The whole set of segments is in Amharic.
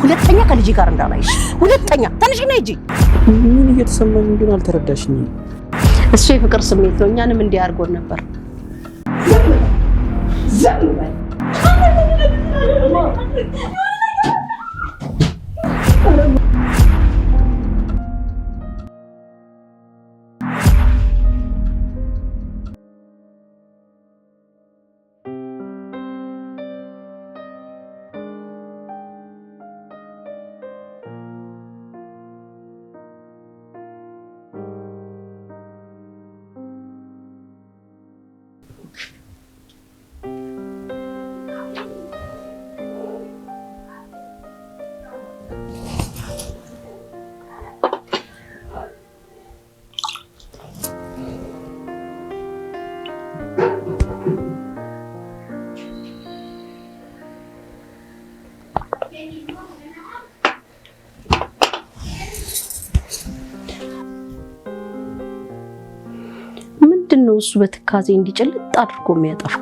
ሁለተኛ ከልጄ ጋር እንዳላይሽ። ሁለተኛ ተነሽና ሂጂ። ምን እየተሰማኝ እንደሆነ አልተረዳሽኝም። እሱ የፍቅር ስሜት ነው። እኛንም እንዲህ አድርጎን ነበር። ዝም በል። ምንድን ነው እሱ በትካዜ እንዲጭልጥ አድርጎ የሚያጠፋ?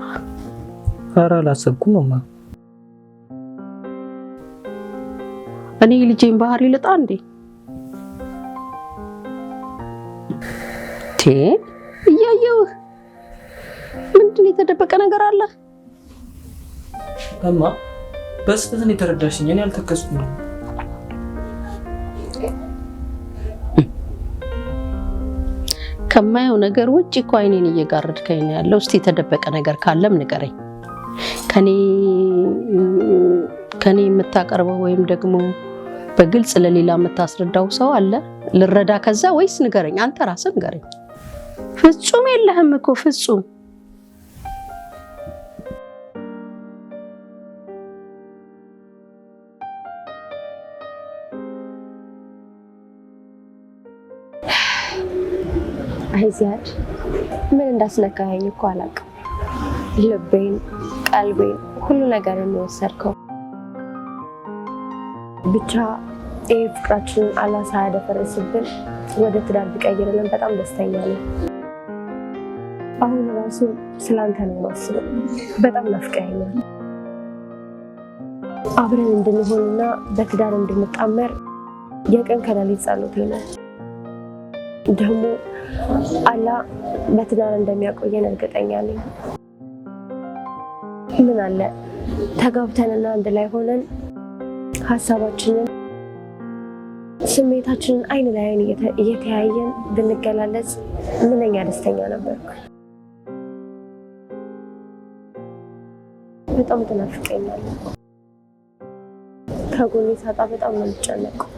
ኧረ አላሰብኩም እማ። እኔ የልጄን ባህሪ ልጣ እንዴ? ቴ እያየሁህ ምንድን ነው የተደበቀ ነገር አለ? እማ በስህተት ነው የተረዳሽኝ። እኔ አልተከስኩም። ከማየው ነገር ውጭ እኮ አይኔን እየጋረድከኝ ነው ያለው። እስቲ የተደበቀ ነገር ካለም ንገረኝ። ከኔ ከኔ የምታቀርበው ወይም ደግሞ በግልጽ ለሌላ የምታስረዳው ሰው አለ? ልረዳ ከዛ ወይስ ንገረኝ፣ አንተ ራስህ ንገረኝ። ፍጹም የለህም እኮ ፍጹም። አይ ዚያድ፣ ምን እንዳስነካኸኝ እኮ አላውቅም። ልቤን፣ ቀልቤን፣ ሁሉ ነገር የወሰድከው። ብቻ ይህ ፍቅራችንን አላህ ሳያደፈርስብን ወደ ትዳር ቢቀይርልን በጣም ደስተኛ ነኝ። አሁን ራሱ ስላንተ ነው የማስበው። በጣም ናፍቀኸኛል። አብረን እንድንሆንና በትዳር እንድንጣመር የቀን ከሌሊት ጸሎቴ ነው። ደግሞ አላህ በትዳር እንደሚያቆየን እርግጠኛ ነኝ። ምን አለ ተጋብተንና አንድ ላይ ሆነን ሀሳባችንን፣ ስሜታችንን አይን ላይ አይን እየተያየን ብንገላለጽ ምንኛ ደስተኛ ነበርኩ። በጣም ትናፍቀኛለህ። ከጎኔ ሳጣ በጣም ነው የምጨነቀው።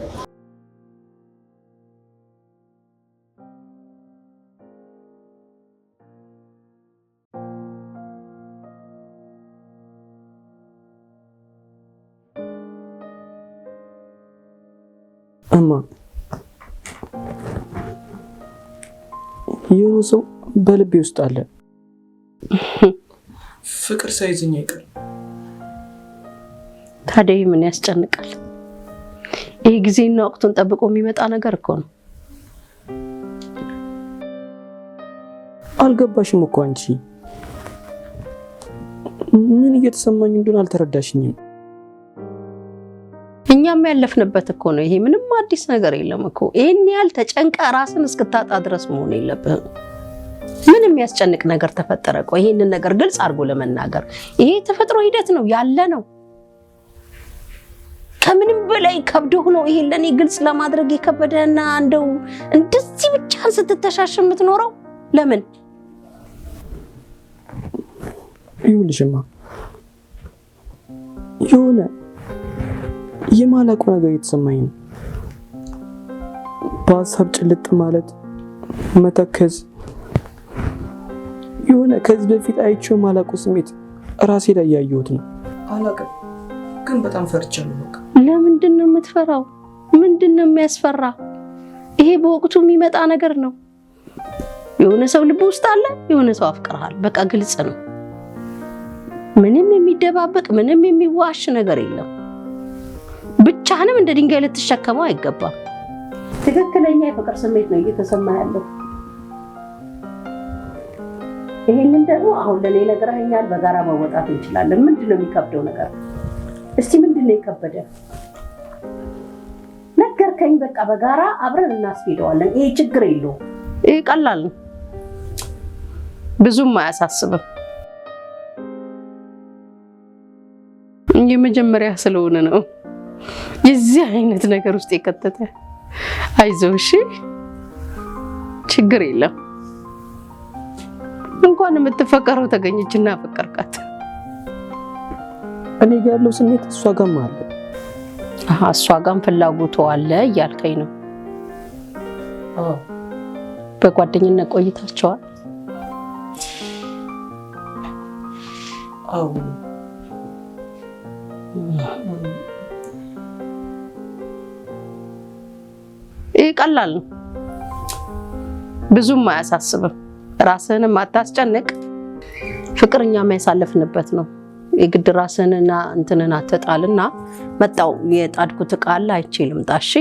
እማ የሆነ ሰው በልቤ ውስጥ አለ። ፍቅር ሳይዝኝ አይቀርም። ታዲያ ይህ ምን ያስጨንቃል? ይህ ጊዜና ወቅቱን ጠብቆ የሚመጣ ነገር እኮ ነው። አልገባሽም እኮ አንቺ። ምን እየተሰማኝ እንደሆነ አልተረዳሽኝም። እኛም ያለፍንበት እኮ ነው። ይሄ ምንም አዲስ ነገር የለም እኮ። ይሄን ያህል ተጨንቀ ራስን እስክታጣ ድረስ መሆን የለብህም። ምን የሚያስጨንቅ ነገር ተፈጠረ? ቆይ ይሄንን ነገር ግልጽ አድርጎ ለመናገር ይሄ የተፈጥሮ ሂደት ነው ያለ ነው። ከምንም በላይ ከብዶህ ነው ይሄን ለኔ ግልጽ ለማድረግ የከበደና እንደው እንደዚህ ብቻህን ስትተሻሽ የምትኖረው ለምን? ይኸውልሽማ የሆነ የማላውቀው ነገር እየተሰማኝ ነው። በሀሳብ ጭልጥ ማለት፣ መተከዝ፣ የሆነ ከዚህ በፊት አይቼው የማላውቀው ስሜት ራሴ ላይ ያየሁት ነው። አላውቅም፣ ግን በጣም ፈርቻለሁ። በቃ ለምንድን ነው የምትፈራው? ምንድን ነው የሚያስፈራ? ይሄ በወቅቱ የሚመጣ ነገር ነው። የሆነ ሰው ልብ ውስጥ አለ፣ የሆነ ሰው አፍቅርሃል። በቃ ግልጽ ነው። ምንም የሚደባበቅ ምንም የሚዋሽ ነገር የለም። ብቻህንም እንደ ድንጋይ ልትሸከመው አይገባም። ትክክለኛ የፍቅር ስሜት ነው እየተሰማ ያለው። ይሄንን ደግሞ አሁን ለኔ ነግረኸኛል። በጋራ መወጣት እንችላለን። ምንድን ነው የሚከብደው ነገር? እስቲ ምንድን ነው የከበደ? ነገርከኝ። በቃ በጋራ አብረን እናስኬደዋለን። ይሄ ችግር የለውም። ይሄ ቀላል ነው፣ ብዙም አያሳስብም። የመጀመሪያ ስለሆነ ነው የዚህ አይነት ነገር ውስጥ የከተተ። አይዞህ እሺ፣ ችግር የለም። እንኳን የምትፈቀረው ተገኘችና አፈቀርካት። እኔ ጋ ያለው ስሜት እሷ ጋርም አለ። አሃ፣ እሷ ጋም ፍላጎቱ አለ እያልከኝ ነው። አዎ። በጓደኝነት ቆይታቸዋል። አዎ። ይህ ቀላል ነው፣ ብዙም አያሳስብም። ራስህንም አታስጨንቅ። ፍቅርኛ የሚያሳልፍንበት ነው። የግድ ራስህንና እንትንን አትጣልና። መጣው የጣድኩት ዕቃ አለ አይቼ ልምጣ። እሺ።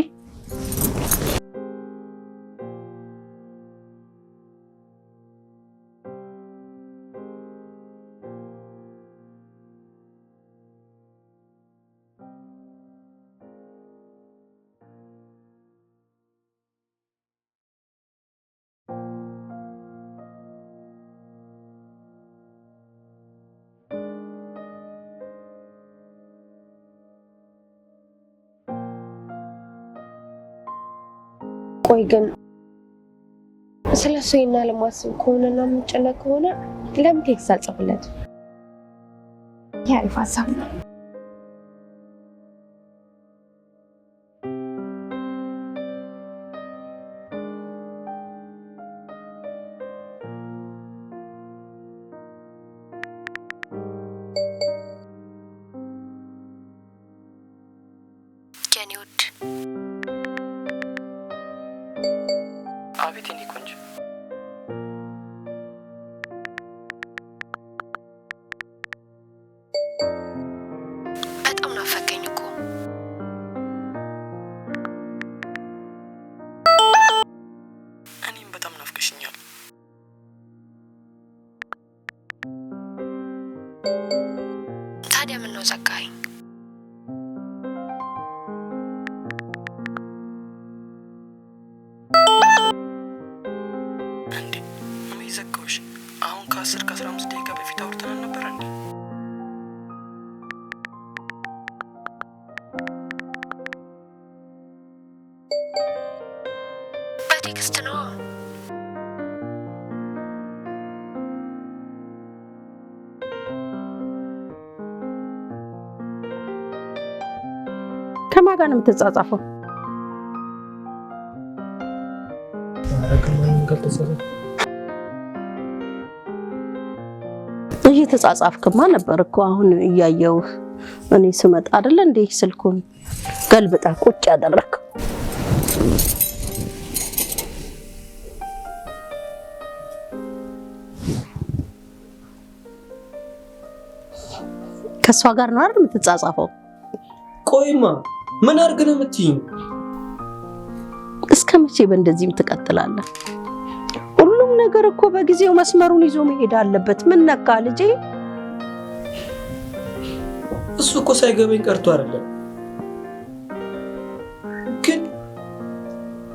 ቆይ ግን ስለ እሱ ይና ለማስብ ከሆነና የምጨነቅ ከሆነ ለምን text አልጽፍለት? ይህ አሪፍ ሀሳብ ነው። የኔ ውድ። አቤት የኔ ቆንጆ። በጣም ናፈቀኝ እኮ። እኔም በጣም ናፍቀሽኛል። ታዲያ ምን ነው ዘጋኸኝ? እንዴ ምን ዘጋሁሽ? አሁን ከ10 ከ15 ደቂቃ በፊት አውርተን አልነበረ እንዴ? በ text ነው። ከማን ጋር ነው የምትጻጻፈው? ኧረ ከማንም ጋር አልተጻጻፍኩም። እየተጻጻፍክማ ነበር እኮ አሁን እያየሁህ። እኔ ስመጣ አይደለ እንዴ ስልኩን ገልብጣ ቁጭ ያደረግከው? ከእሷ ጋር ነው አይደል የምትጻጻፈው? ቆይማ ምን አድርግ ነው የምትይኝ? እስከ መቼ በእንደዚህም ትቀጥላለህ? ሁሉም ነገር እኮ በጊዜው መስመሩን ይዞ መሄድ አለበት። ምን ነካ ልጄ? እሱ እኮ ሳይገበኝ ቀርቶ አይደለም፣ ግን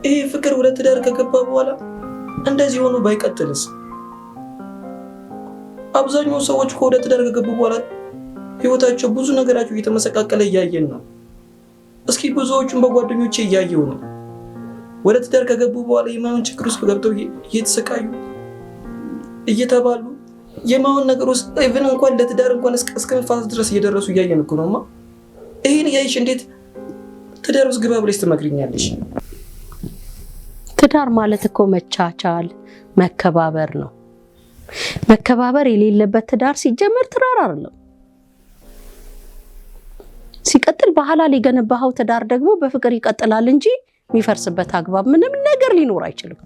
ይሄ ፍቅር ወደ ትዳር ከገባ በኋላ እንደዚህ ሆኖ ባይቀጥልስ? አብዛኛው ሰዎች እኮ ወደ ትዳር ከገቡ በኋላ ህይወታቸው ብዙ ነገራቸው እየተመሰቃቀለ እያየን ነው። እስኪ ብዙዎቹን በጓደኞቼ እያየው ነው። ወደ ትዳር ከገቡ በኋላ የማይሆን ችግር ውስጥ ገብተው እየተሰቃዩ እየተባሉ የማይሆን ነገር ውስጥ even እንኳን ለትዳር እንኳን እስከ መፋታት ድረስ እየደረሱ እያየን እኮ ነውማ። ይሄን እያየሽ እንዴት ትዳር ውስጥ ግባ ብለሽ ትመክሪኛለሽ? ትዳር ማለት እኮ መቻቻል፣ መከባበር ነው። መከባበር የሌለበት ትዳር ሲጀመር ትዳር አይደለም። ሲቀጥል በሐላል የገነባኸው ትዳር ደግሞ በፍቅር ይቀጥላል እንጂ የሚፈርስበት አግባብ ምንም ነገር ሊኖር አይችልም።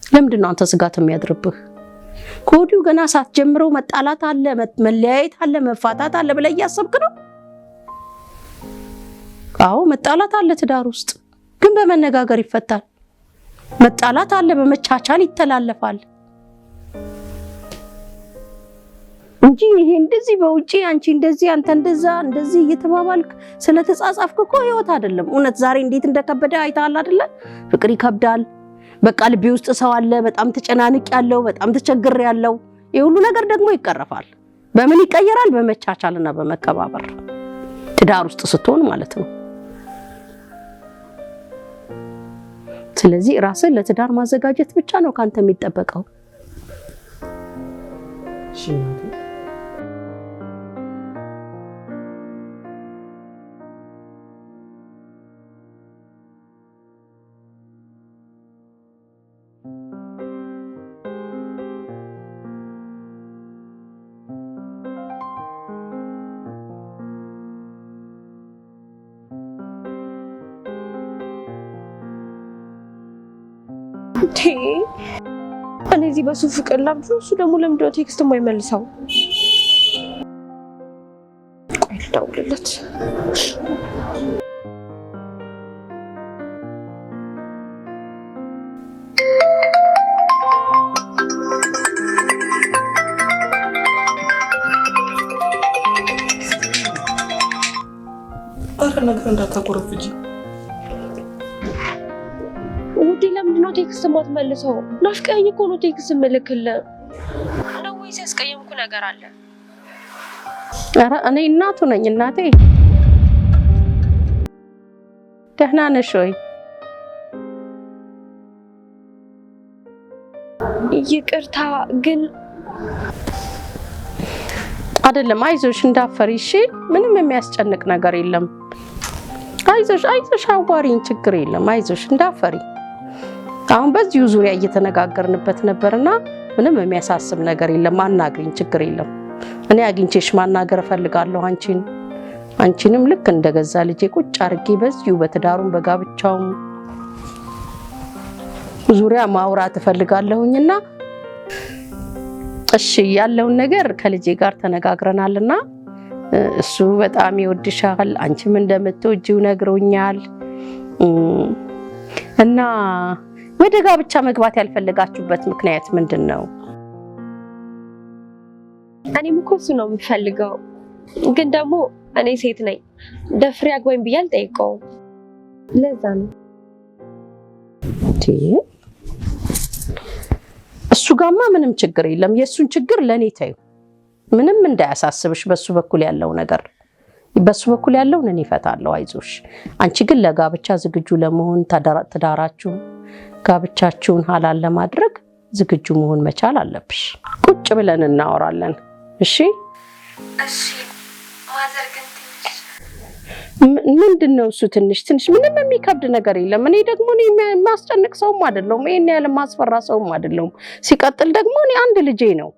ለምንድን ነው አንተ ስጋት የሚያድርብህ? ከወዲሁ ገና ሳትጀምረው መጣላት አለ፣ መለያየት አለ፣ መፋታት አለ ብለህ እያሰብክ ነው? አዎ መጣላት አለ ትዳር ውስጥ፣ ግን በመነጋገር ይፈታል። መጣላት አለ፣ በመቻቻል ይተላለፋል። እንጂ ይሄ እንደዚህ በውጪ አንቺ እንደዚህ አንተ እንደዛ እንደዚህ እየተባባልክ ስለተጻጻፍክ እኮ ህይወት አይደለም። እውነት ዛሬ እንዴት እንደከበደ አይተሃል አይደለ? ፍቅር ይከብዳል። በቃ ልቤ ውስጥ ሰው አለ፣ በጣም ተጨናንቅ ያለው፣ በጣም ተቸግር ያለው። ይሄ ሁሉ ነገር ደግሞ ይቀረፋል። በምን ይቀየራል? በመቻቻልና በመከባበር ትዳር ውስጥ ስትሆን ማለት ነው። ስለዚህ ራስን ለትዳር ማዘጋጀት ብቻ ነው ካንተ የሚጠበቀው። እሺ እናቴ። እንዴ እኔ እዚህ በሱ ፍቅር ላብድ ነው። እሱ ደግሞ ለምንድን ነው text የማይመልሰው? ቆይ ልደውልለት። አረ ነገር እንዳታኮረፍጂ። ውዴ ለምንድን ነው text የማትመልሰው? ናፍቀኸኝ እኮ ነው text የምልክልህ። ነው ወይስ ያስቀየምኩ ነገር አለ? ኧረ እኔ እናቱ ነኝ። እናቴ ደህና ነሽ ወይ? ይቅርታ ግን አይደለም፣ አይዞሽ እንዳፈሪ እሺ። ምንም የሚያስጨንቅ ነገር የለም። አይዞሽ አይዞሽ፣ አዋሪኝ፣ ችግር የለም። አይዞሽ እንዳፈሪ። አሁን በዚሁ ዙሪያ እየተነጋገርንበት ነበርና ምንም የሚያሳስብ ነገር የለም። አናግሪኝ፣ ችግር የለም። እኔ አግኝቼሽ ማናገር እፈልጋለሁ አንቺን። አንቺንም ልክ እንደገዛ ልጄ ቁጭ አድርጌ በዚሁ በትዳሩም በጋብቻውም ዙሪያ ማውራት እፈልጋለሁኝና እሺ፣ ያለውን ነገር ከልጄ ጋር ተነጋግረናልና እሱ በጣም ይወድሻል፣ አንቺም እንደምትወጂው ነግሮኛል። እና ወደ ጋብቻ መግባት ያልፈለጋችሁበት ምክንያት ምንድን ነው? እኔም እኮ እሱ ነው የምፈልገው። ግን ደግሞ እኔ ሴት ነኝ፣ ደፍሬ አግባኝ ብዬ አልጠይቀውም። ለዛ ነው። እሱ ጋማ ምንም ችግር የለም። የእሱን ችግር ለእኔ ተይው፣ ምንም እንዳያሳስብሽ። በሱ በኩል ያለው ነገር በሱ በኩል ያለውን እኔ እፈታለሁ። አይዞሽ። አንቺ ግን ለጋብቻ ዝግጁ ለመሆን ትዳራችሁን ጋብቻችሁን ሀላል ለማድረግ ዝግጁ መሆን መቻል አለብሽ። ቁጭ ብለን እናወራለን። እሺ? እሺ mother፣ ግን ትንሽ ምንድን ነው እሱ? ትንሽ ትንሽ ምንም የሚከብድ ነገር የለም። እኔ ደግሞ እኔ የማስጨንቅ ሰውም አይደለሁም። ይሄን ያህል የማስፈራ ሰውም አይደለሁም። ሲቀጥል ደግሞ እኔ አንድ ልጄ ነው።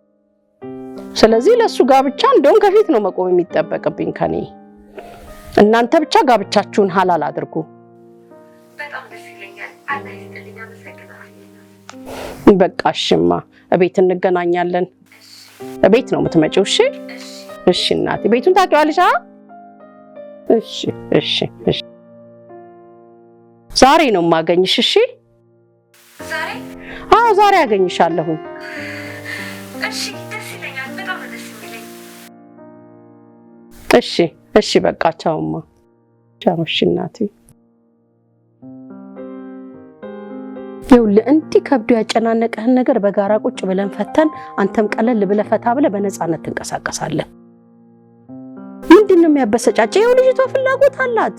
ስለዚህ ለእሱ ጋብቻ እንደውም ከፊት ነው መቆም የሚጠበቅብኝ ከኔ። እናንተ ብቻ ጋብቻችሁን ሀላል አድርጉ። በጣም ደስ ይለኛል። አላህ ይስጥልኝ። አመሰግናለሁ። በቃ እሽማ፣ እቤት እንገናኛለን። እቤት ነው የምትመጪው? እሺ እሺ እናቴ፣ ቤቱን ታውቂዋለሽ? እሺ እሺ እሺ። ዛሬ ነው የማገኝሽ። እሺ? ዛሬ? አዎ ዛሬ አገኝሻለሁ። እሺ ደስ ይለኛል። በጣም ነው ደስ የሚለኝ። እሺ እሺ፣ በቃ ቻውማ። ቻው። እሺ እናቴ። ይኸውልህ እንዲህ ከብዶ ያጨናነቀህን ነገር በጋራ ቁጭ ብለን ፈተን፣ አንተም ቀለል ብለህ ፈታ ብለህ በነፃነት ትንቀሳቀሳለህ። ምንድን ነው የሚያበሰጫጭ? ይኸው ልጅቷ ፍላጎት አላት።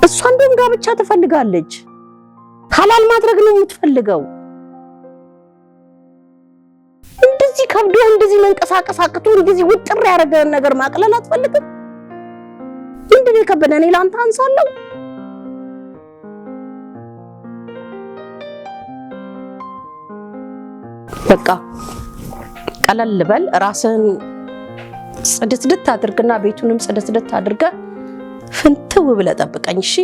እሷ እንደውም ጋብቻ ትፈልጋለች። ሐላል ማድረግ ነው የምትፈልገው። እንደዚህ ከብዶ እንደዚህ መንቀሳቀስ አቅቶ እንደዚህ ውጥር ያደረገን ነገር ማቅለል አትፈልግም? ምንድን ነው የከበደ? እኔ ለአንተ አንሳለሁ? በቃ ቀለል በል፣ ራስህን ጽድትድት አድርግና ቤቱንም ጽድትድት አድርገህ ፍንትው ብለህ ጠብቀኝ። እሺ?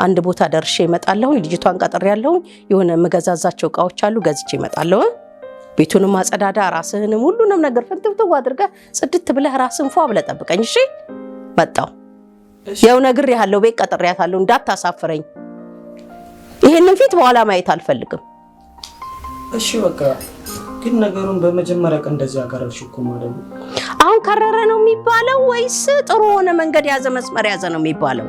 አንድ ቦታ ደርሼ እመጣለሁ። ልጅቷን ቀጥሬያለሁኝ። የሆነ የምገዛዛቸው እቃዎች አሉ፣ ገዝቼ እመጣለሁ። ቤቱንም አጸዳዳ፣ ራስህንም ሁሉንም ነገር ፍንትውትው አድርገህ ጽድት ብለህ ራስህን ፏ ብለህ ጠብቀኝ። እሺ? መጣሁ። ያው ነግሬሃለሁ፣ ቤት ቀጥሬያታለሁ፣ እንዳታሳፍረኝ። ይሄንን ፊት በኋላ ማየት አልፈልግም። እሺ በቃ ግን ነገሩን በመጀመሪያ ቀን እንደዚህ አቀረብሽ እኮ ማለት ነው። አሁን ከረረ ነው የሚባለው ወይስ ጥሩ ሆነ መንገድ ያዘ መስመር ያዘ ነው የሚባለው?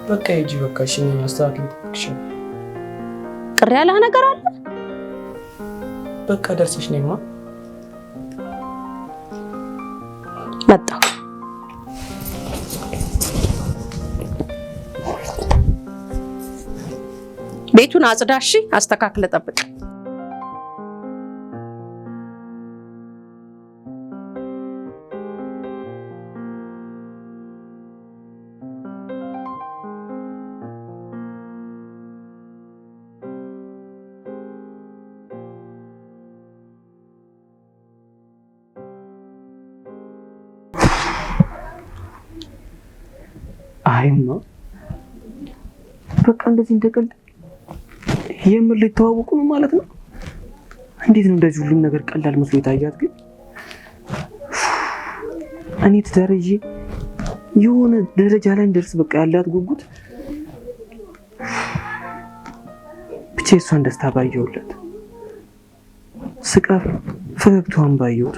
በቃ ሂጂ፣ በቃ እሺ፣ እኔ አስተካክል እጠብቅሻለሁ። ቅር ያለህ ነገር አለ? በቃ ደርሰሽ ነይማ። መጣሁ። ቤቱን አጽዳ፣ እሺ? አስተካክለህ ጠብቅ። አይማ በቃ እንደዚህ እንደቀልድ የምር ሊተዋወቁ ነው ማለት ነው። እንዴት ነው እንደዚህ ሁሉም ነገር ቀላል መስሎ የታያት? ግን እኔ ትዳር ይዤ የሆነ ደረጃ ላይ እንደርስ በቃ ያላት ጉጉት ብቻ የእሷን ደስታ ባየሁለት፣ ስቃ ፈገግታዋን ባየሁት።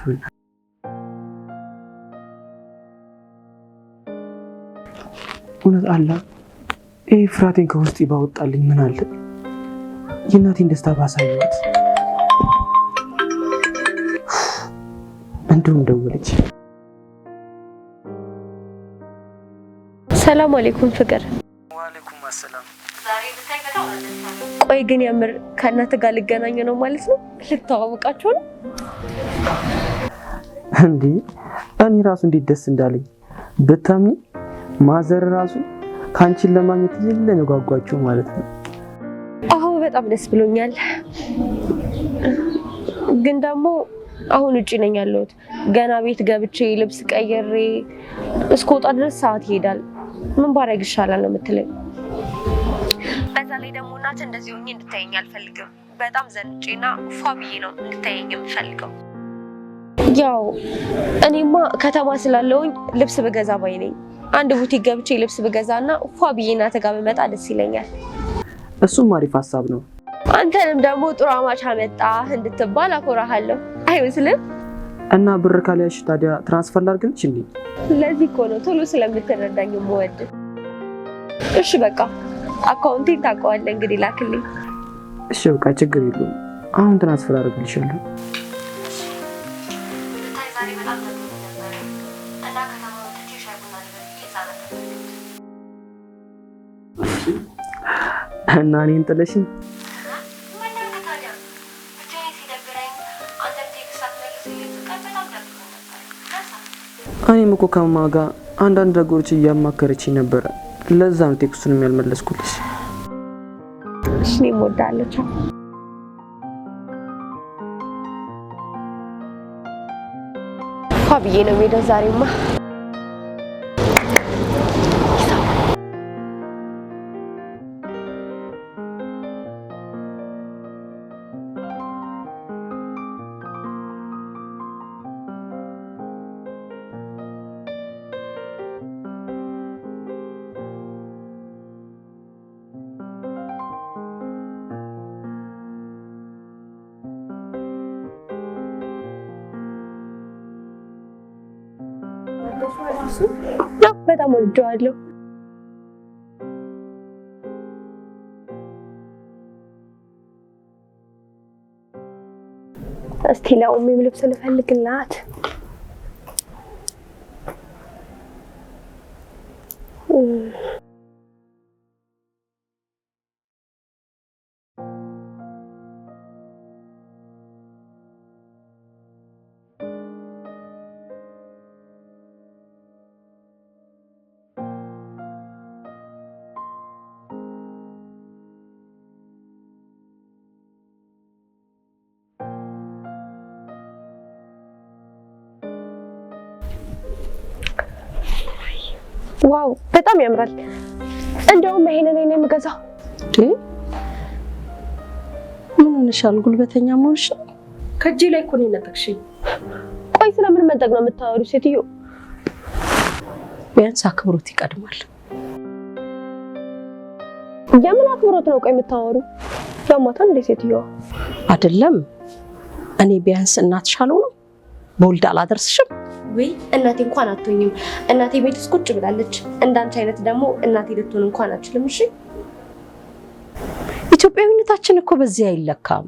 እውነት አላ ይህ ፍርሃቴን ከውስጤ ባወጣልኝ ምን አለ? የእናቴን ደስታ ባሳየኋት። እንደውም ደወለች። ሰላም አለይኩም ፍቅር። ወአለይኩም አሰላም። ቆይ ግን የምር ከእናትህ ጋር ልገናኝ ነው ማለት ነው? ልተዋወቃችሁ ነው እንዴ? እኔ ራሱ እንዴት ደስ እንዳለኝ ብታምኚ። ማዘር ራሱ ከአንቺን ለማግኘት የሌለ ነው ጓጓቸው ማለት ነው። አዎ በጣም ደስ ብሎኛል። ግን ደግሞ አሁን ውጪ ነኝ ያለሁት። ገና ቤት ገብቼ ልብስ ቀይሬ እስከወጣ ድረስ ሰዓት ይሄዳል። ምን ባረግ ይሻላል ነው የምትለኝ? በዛ ላይ ደግሞ እናት እንደዚህ ሆኜ እንድታየኝ አልፈልግም። በጣም ዘንጬና ፏ ብዬ ነው እንድታየኝ የምፈልገው። ያው እኔማ ከተማ ስላለውኝ ልብስ ብገዛ ባይ ነኝ። አንድ ቡቲክ ገብቼ ልብስ ብገዛና ፏ ብዬ እናትህ ጋር ብመጣ ደስ ይለኛል። እሱም አሪፍ ሀሳብ ነው። አንተንም ደግሞ ጥሩ አማች አመጣህ እንድትባል አኮራሃለሁ። አይመስልም? እና ብር ካልያዝሽ ታዲያ transfer ላድርግልሽ እንዴ? ለዚህ እኮ ነው ቶሎ ስለምትረዳኝ የምወድ። እሺ በቃ account ኤን ታውቀዋለህ እንግዲህ ላክልኝ። እሺ በቃ ችግር የለውም። አሁን transfer አደርግልሻለሁ። እና እኔን ጥለሽኝ እኔም እኮ ከማማ ጋር አንዳንድ ነገሮች እያማከረችኝ ነበረ። ለዛ ነው text ኡንም ያልመለስኩልሽ። እሺ እኔም እወድሃለሁ። ቻው። ፏ ብዬ ነው የምሄደው ዛሬማ። በጣም ወድጀዋለሁ። እስቲ ለኡሚም ልብስ ልፈልግላት። Wow በጣም ያምራል። እንደውም ይሄንን እኔ የምገዛው። ምን ሆነሻል? ጉልበተኛ መሆንሽ ነው። ከእጄ ላይ እኮ ነው የነጠቅሽኝ። ቆይ ስለምን መንጠቅ ነው የምታወሪው ሴትዮ? ቢያንስ አክብሮት ይቀድማል። የምን አክብሮት ነው ቆይ የምታወሪው? ያማታል እንዴ ሴትዮዋ? አይደለም እኔ ቢያንስ እናትሽ አልሆንም? በወልድ አላደርስሽም? ውይ እናቴ እንኳን አትሆኝም። እናቴ ቤት ውስጥ ቁጭ ብላለች። እንዳንቺ አይነት ደግሞ እናቴ ልትሆን እንኳን አትችልም። እሺ ኢትዮጵያዊነታችን እኮ በዚህ አይለካም።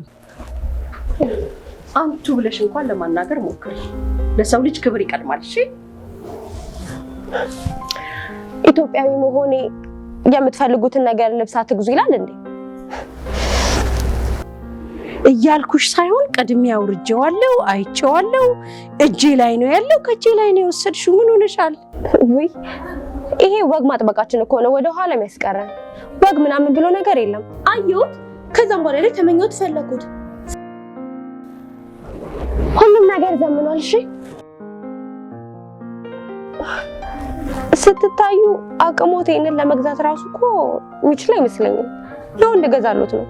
አንቱ ብለሽ እንኳን ለማናገር ሞክሪ። ለሰው ልጅ ክብር ይቀድማል። እሺ ኢትዮጵያዊ መሆኔ የምትፈልጉትን ነገር ልብስ አትግዙ ይላል እንዴ? እያልኩሽ ሳይሆን ቀድሜ አውርጄዋለሁ፣ አይቼዋለሁ። እጄ ላይ ነው ያለው፣ ከእጄ ላይ ነው የወሰድሽው። ምን ሆነሻል? ውይ ይሄ ወግ ማጥበቃችን እኮ ነው ወደ ኋላ የሚያስቀረን። ወግ ምናምን ብሎ ነገር የለም። አየሁት፣ ከዛም በኋላ ላይ ተመኘሁት፣ ፈለኩት። ሁሉም ነገር ዘምኗል። እሺ ስትታዩ አቅሞት ይሄንን ለመግዛት ራሱ እኮ የሚችል አይመስለኝም። ለወንድ እገዛሎት ነው።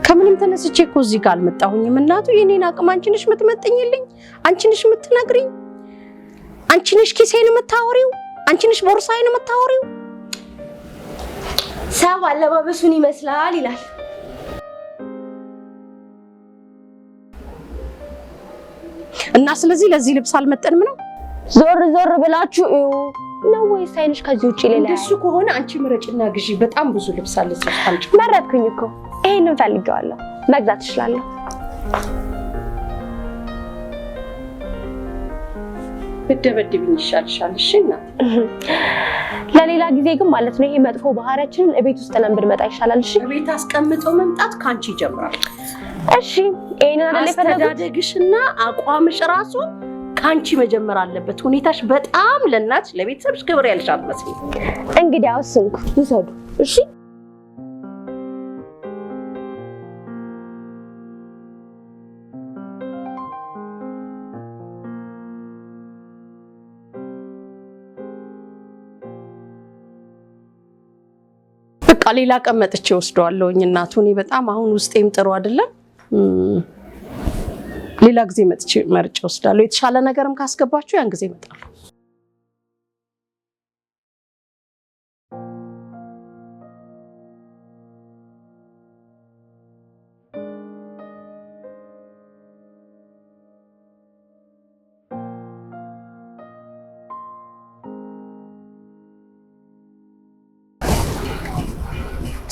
ከምንም ተነስቼ እኮ እዚህ ጋር አልመጣሁኝም። እናቱ የኔን አቅም አንቺ ነሽ የምትመጥኝልኝ፣ አንቺ ነሽ የምትነግሪኝ፣ አንቺ ነሽ ኪሴን የምታወሪው፣ አንቺ ነሽ ቦርሳዬን የምታወሪው። ሰው አለባበሱን ይመስላል ይላል። እና ስለዚህ ለዚህ ልብስ አልመጠንም ነው። ዞር ዞር ብላችሁ እዩ ነው ወይስ አይንሽ ከዚህ ውጪ ሌላ? እንደሱ ከሆነ አንቺ ምረጭና ግዢ። በጣም ብዙ ልብስ አለ እዚህ ውስጥ። አምጪ። መረጥኩኝ እኮ ይሄንን ፈልጌዋለሁ። መግዛት እችላለሁ። ብትደበድብኝ ይሻልሻል። እሺ እናት። ለሌላ ጊዜ ግን ማለት ነው ይሄ መጥፎ ባህሪያችንን እቤት ውስጥ ጥለን ብንመጣ ይሻላል። እሺ እቤት አስቀምጦ መምጣት ከአንቺ ይጀምራል። እሺ ይሄንን አይደል የፈለጉት? አስተዳደግሽና አቋምሽ ራሱ ከአንቺ መጀመር አለበት። ሁኔታሽ በጣም ለእናትሽ ለቤተሰብሽ ክብር ያለሽ አትመስይም። እንግዲያውስ እንኩ ውሰዱ። እሺ በቃ ሌላ ቀን መጥቼ ወስደዋለሁኝ። እናቱ እኔ በጣም አሁን ውስጤም ጥሩ አይደለም። ሌላ ጊዜ መጥቼ መርጬ ወስዳለሁ። የተሻለ ነገርም ካስገባችሁ ያን ጊዜ እመጣለሁ።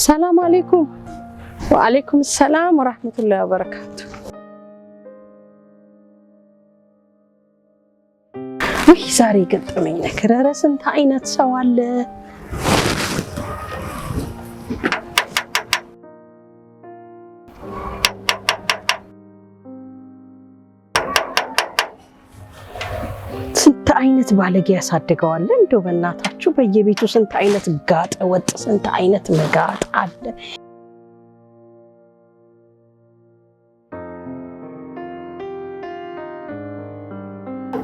ሰላም አለይኩም። ወአለይኩም ሰላም ወራህመቱላሂ ወበረካቱ። ውይ ዛሬ የገጠመኝ ነገር፣ ኧረ ስንት አይነት ሰው አለ። ስንት አይነት ባለጌ ያሳድገዋል። እንደው በእናታችሁ በየቤቱ ስንት አይነት ጋጠ ወጥ፣ ስንት አይነት መጋጥ አለ።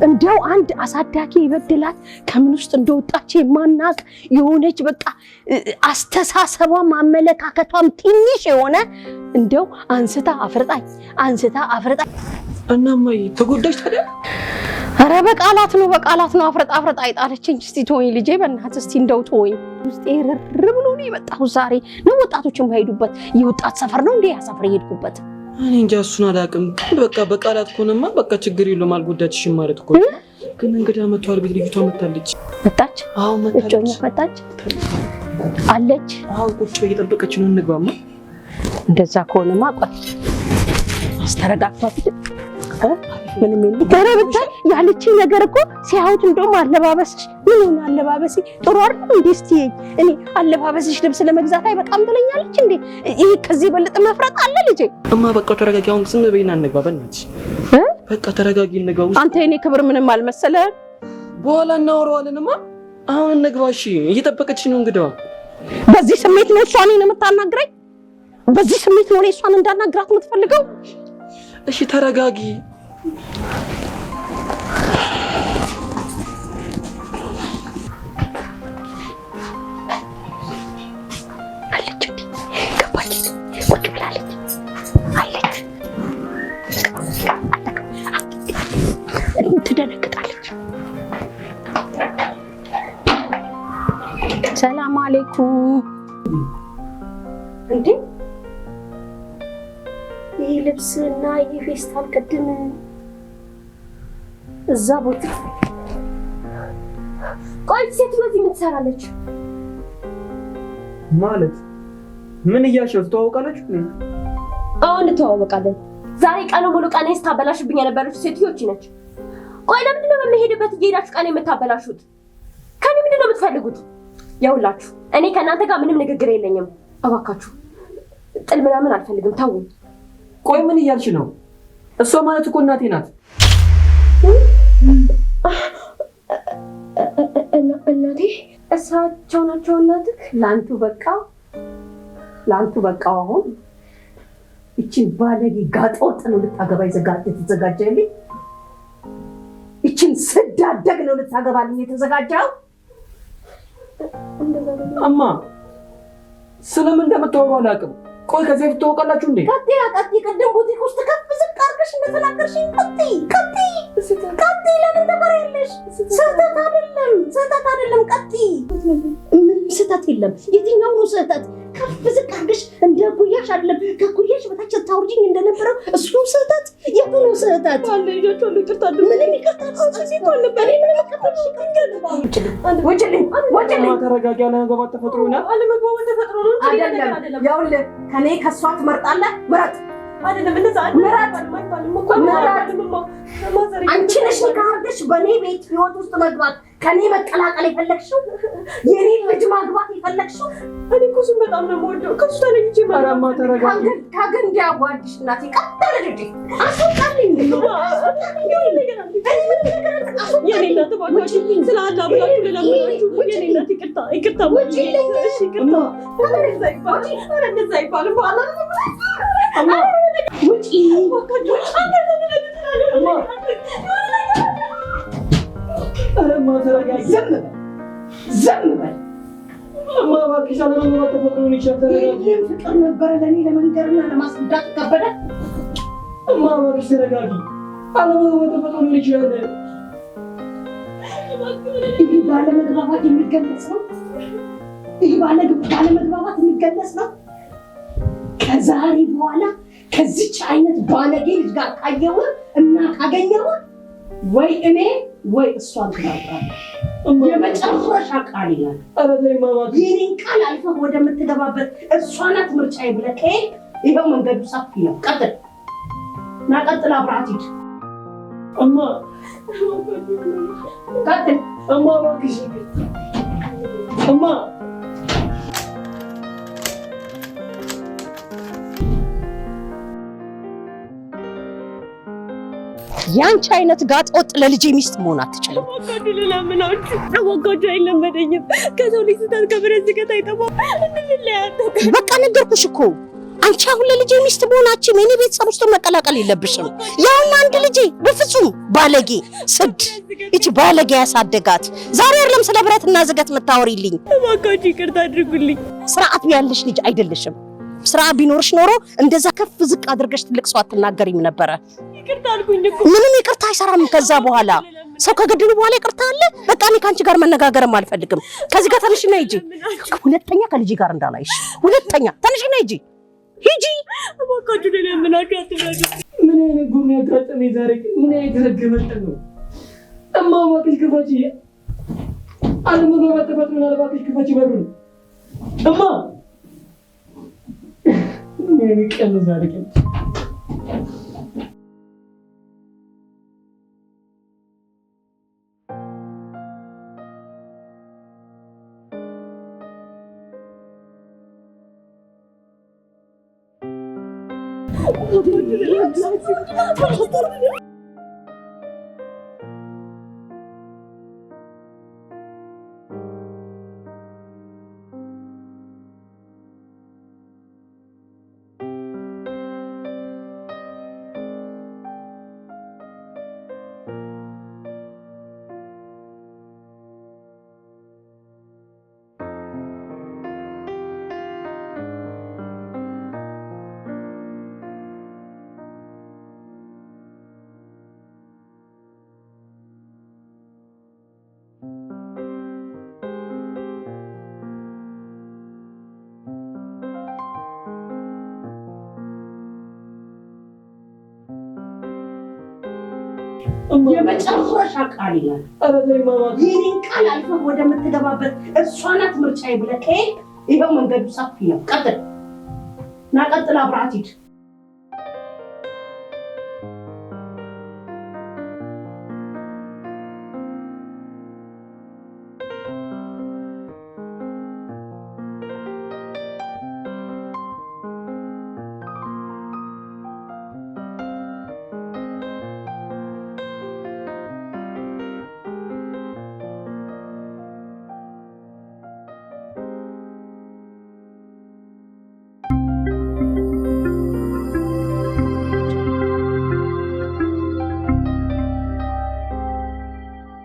እንደው አንድ አሳዳጊ ይበድላት ከምን ውስጥ እንደወጣች የማናቅ የሆነች በቃ አስተሳሰቧም አመለካከቷም ትንሽ የሆነ እንደው አንስታ አፍርጣኝ አንስታ አፍርጣኝ። እናማ ተጎዳሽ ታዲያ? ኧረ በቃላት ነው በቃላት ነው አፍርጣ አፍርጣ አይጣለችኝ። እስቲ ተወኝ ልጄ በእናትህ እስቲ እንደው ተወኝ። ውስጤ ርር ብሎ ነው የመጣሁት ዛሬ። ነው ወጣቶች የማይሄዱበት የወጣት ሰፈር ነው እንዴ ያ ሰፈር የሄድኩበት? እኔ እንጃ እሱን አላውቅም። ግን በቃ በቃላት ከሆነማ በቃ ችግር የለውም አልጎዳችሽም ማለት እኮ ነው። ግን እንግዳ መጥቷል ቤት፣ ልጅቷ መታለች። መጣች? አዎ መታለች። እጮኛ መጣች አለች? አዎ ቁጭ እየጠበቀች ነው። እንግባማ። እንደዛ ከሆነማ ቆይ አስተረጋግቷት ምንም የለም። ኧረ ብታይ ያለችኝ ነገር እኮ ሲያዩት እንደውም አለባበስሽ ምን ሆነ አለባበሴ ጥሩ አይደል እንዴ? እስቲ እኔ አለባበስሽ ልብስ ለመግዛት አይበቃም ትለኛለች እንዴ? ይሄ ከዚህ የበለጠ መፍረጥ አለ ልጄ? እማ በቃ ተረጋጊ። አሁን ዝም በይና እንግባ በእናትሽ። በቃ ተረጋጊ እንግባ። አንተ የኔ ክብር ምንም አልመሰለህም። በኋላ እናወራዋለንማ። አሁን እንግባ እሺ። እየጠበቀች ነው እንግዳዋ። በዚህ ስሜት ነው እሷ እኔን የምታናግረኝ? በዚህ ስሜት ነው እኔ እሷን እንዳናግራት የምትፈልገው? እሺ ተረጋጊ። አለች እንዴ? ገባች። ቁጭ ብላለች። አለች። ትደነግጣለች። ሰላም አለይኩም። እንዴ ይህ ልብስና ይህ ፌስታል ቅድም እዛ ቦታ። ቆይ ሴትዮ እዚህ ምን ትሰራለች? ማለት ምን እያልሽ ነው? ትተዋወቃላችሁ? አዎ እንተዋወቃለን። ዛሬ ቀኑ ሙሉ ቀኔን ስታበላሽብኝ የነበረችው ሴትዮ እቺ ነች። ቆይ ለምንድን ነው በምሄድበት እየሄዳችሁ ቀኔን የምታበላሹት? ከኔ ምንድን ነው የምትፈልጉት? ያውላችሁ እኔ ከእናንተ ጋር ምንም ንግግር የለኝም። እባካችሁ ጥል ምናምን አልፈልግም፣ ተውኝ። ቆይ ምን እያልሽ ነው? እሷ ማለት እኮ እናቴ ናት። እናቴ? እሳቸው ናቸው እናትህ? ለአንቱ በቃ ለአንቱ በቃ። አሁን ይችን ባለጌ ጋጠወጥ ነው ልታገባ የተዘጋጀልኝ። ይችን ስዳደግ ነው ልታገባልኝ የተዘጋጀው። እማ ስለምን እንደምታወሩ አላውቅም። ቆይ ከዚህ በፊት ትተዋወቃላችሁ እንዴ? ቀጥይ ቀጥይ። ቅድም ቡቲክ ውስጥ ከፍ ዝቅ አድርገሽ እንደተናገርሽኝ ቀጥይ ቀጥይ ቀጥይ። ለምን ትፈሪያለሽ? ስህተት አይደለም፣ ስህተት አይደለም። ቀጥይ። ምንም ስህተት የለም። የትኛው ነው ስህተት? ከፍ ዝቅ አድርገሽ እንደ ኩያሽ አይደለም፣ ከኩያሽ በታች ስታወርጂኝ እንደነበረው እሱ ስህተት። የቱ ነው ስህተት? ምንም ይቅርታ ውጭልኝ፣ ውጭልኝ። ተረጋጊ። አለመግባባት ተፈጥሮ ይሆናል። አለመግባባት ተፈጥሮ ነው እንጂ ሌላ ነገር አይደለም። አይደለም። ይኸውልህ ከኔ ከእሷ ትመርጣለህ። ምረጥ። አይደለም እንደዛ ምረጥ። አይባልም እኮ ምረጥ። አይባልም እማ። ማዘር አንቺ ነሽ ካርደሽ በእኔ ቤት ህይወት ውስጥ መግባት ከኔ መቀላቀል የፈለግሽው የኔን ልጅ ማግባት የፈለግሽው። እኔ እኮ እሱን በጣም ነው የምወደው። ከእሱ ተለይቼ ኧረ እማ ተረጋጊ። ከግንድ ያዋድሽ እናቴ። ቀጥ ልጅ ውጪ። አስወጣልኝ። የኔ እናት እባካችሁ ስለ አላህ ብላችሁ ልለምናችሁ። የኔ እናት ይቅርታ ይቅርታ። ውጪልኝ። እሺ ይቅርታ። ኧረ እንደዛ አይባልም። ኧረ እንደዛ አይባልም። በኋላ እማ ውጪ። እባካችሁ አንተ እማ ኧረ እማ ተረጋጊ። ዝም በል ዝም በል። እማ እባክሽ አለመግባባት ተፈጥሮ ሊሆን ይችላል። ተረጋጊ። ይህን ፍቅር ነበረ ለእኔ ለመንገርና ለማስረዳት ከበደ። እማ እባክሽ ተረጋጊ። አለመግባባት ተፈጥሮ ሊሆን ይችላል። ይህ ባለመግባባት የሚገለጽ ነው። ይህ ባለመግባባት የሚገለጽ ነው። ከዛሬ በኋላ ከዚች አይነት ባለጌ ልጅ ጋር ካየሁ እና ካገኘሁ ወይ እኔ ወይ እሷን ትናገራለህ። እማ የመጨረሻ ቃል ይላል። ኧረ ተይ እማ እባክሽ። የኔን ቃል አልፈህ ወደምትገባበት እሷ ናት ምርጫዬ ብለህ ከሄድክ ይኸው መንገዱ ሰፊ ነው። ቀጥል ና፣ ቀጥል፣ አብረሃት ሂድ። እማ ቀጥል። እማ እባክሽ እማ ያንቺ አይነት ጋጥ ወጥ ለልጄ ሚስት መሆን አትችልም። እባካችሁ ልለምናችሁ። እባካችሁ አይለመደኝም። ከሰው ልጅ ስህተት ከብረት ዝገት አይጠፋም። እንለያለን። በቃ ነገርኩሽ እኮ አንቺ አሁን ለልጄ ሚስት መሆናችን የኔ ቤተሰብ ውስጥ መቀላቀል የለብሽም። ያውም አንድ ልጄ በፍጹም ባለጌ ስድ ይቺ ባለጌ ያሳደጋት ዛሬ አይደለም ስለ ብረትና ዝገት የምታወሪልኝ። እባካችሁ ይቅርታ አድርጉልኝ። ስርዓት ያለሽ ልጅ አይደለሽም። ስርዓት ቢኖርሽ ኖሮ እንደዛ ከፍ ዝቅ አድርገሽ ትልቅ ሰው አትናገሪም ነበረ። ይቅርታ አልኩኝ እኮ። ምንም ይቅርታ አይሰራም። ከዛ በኋላ ሰው ከገደሉ በኋላ ይቅርታ አለ። በቃ እኔ ከአንቺ ጋር መነጋገርም አልፈልግም። ከዚህ ጋር ተነሽና ሂጂ። ሁለተኛ ከልጄ ጋር እንዳላይሽ። ሁለተኛ ተነሽና ሂጂ፣ ሂጂ። እባካችሁ ልለምናችሁ፣ አትፍረዱ። ምን አይነት ጉም ያጋጠመኝ ዛሬ? ግን ምን አይነት የተረገመ ቀን ነው? እማ እባክሽ ክፈቺ። አለመግባባት ተፈጥሮ ይሆናል። እባክሽ ክፈቺ በሩን እማ። ምን አይነት ቀን ነው ዛሬ ቀን? የመጨረሻ ቃል ይላል። ኧረ ተይ እማማ። የኔን ቃል አልፈህ ወደምትገባበት እሷ ናት ምርጫዬ ብለህ ከሄድክ ይኸው መንገዱ ሰፊ ነው። ቀጥል ና፣ ቀጥል፣ አብረሃት ሂድ።